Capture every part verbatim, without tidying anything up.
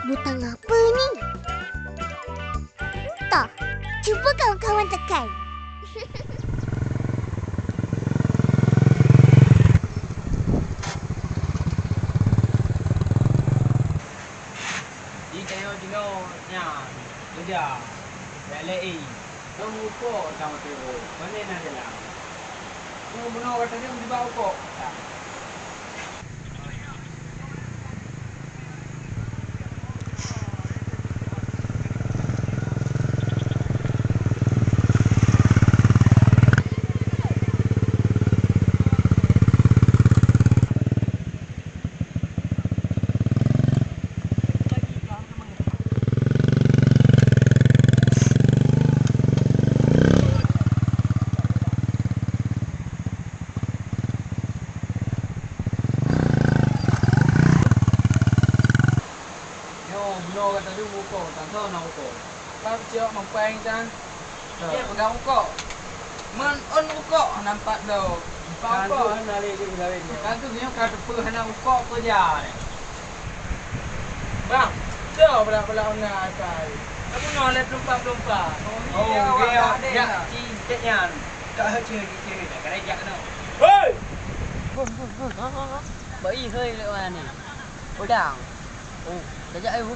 Butang apa ni? Entah. Cuba kawan-kawan tekan. Di tanyoe jinoe nyan, keureuja. Bèk lé, eh. Nyoe meurumpok tamong teuk. Pane na jalan? Nyoe bunoe gata nyoe meusiba rukok. Nyoe bunoe gata dum rukok, tan soe na rukok. Ka cok mapéng tan. Dia pegang rukok. Meun ôn rukok nampak bloe. Nampak rukok. Ka tu nyoe ka teupeu hana rukok keureuja. Bang, tu balak-balak Honda asai. Kamu noleh pelumpah-pelumpah. Oh, dia, dia, cik, cik nyan. Ka cik, cik, cik, nak kena jak tu. Hei! Boi, hei, lewat ni. Udang. Oh, kejap, eh, Bu.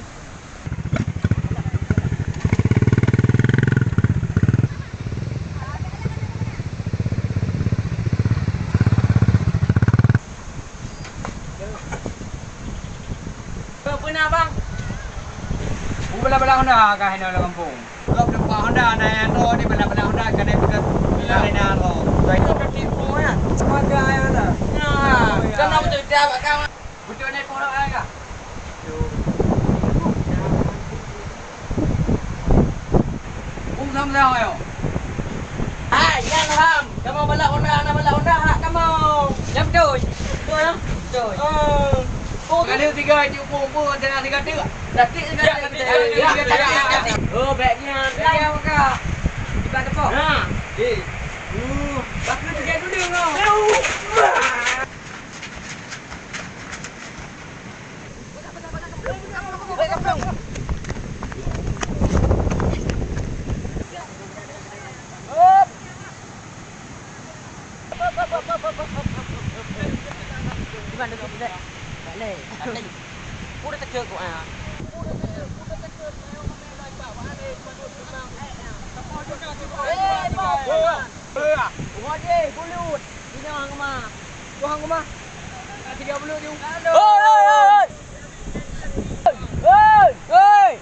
Peue na, Bang? Peue bala-bala Honda ka hinoe lam gampông? Gob teumpat Honda na nyang droe di bala-bala Honda ka na peugah. Iya. Ka na droe. Itu udah tipu ya. Semoga ya na. Nah, kan aku cerita bak kau. Beutôi na ipoh rot ai ka? Hom sam-sam ayo. Hai, nyan ham. Kamoe balak Honda, hana balak Honda hak kamoe. Nyan beutôi. Beutôi, ya? Beutôi. Oh. Kali tiga cuk pung pun tengah tiga tu. Tapi tiga tu. Oh, baik nyan. Ya, ya, maka. Tiba tepok. Ha. Eh. Uh, bakal tiga dulu ngau. Hei, hei, hei. Tiga puluh jeuh. Hei, hei, hei. Hei, hei.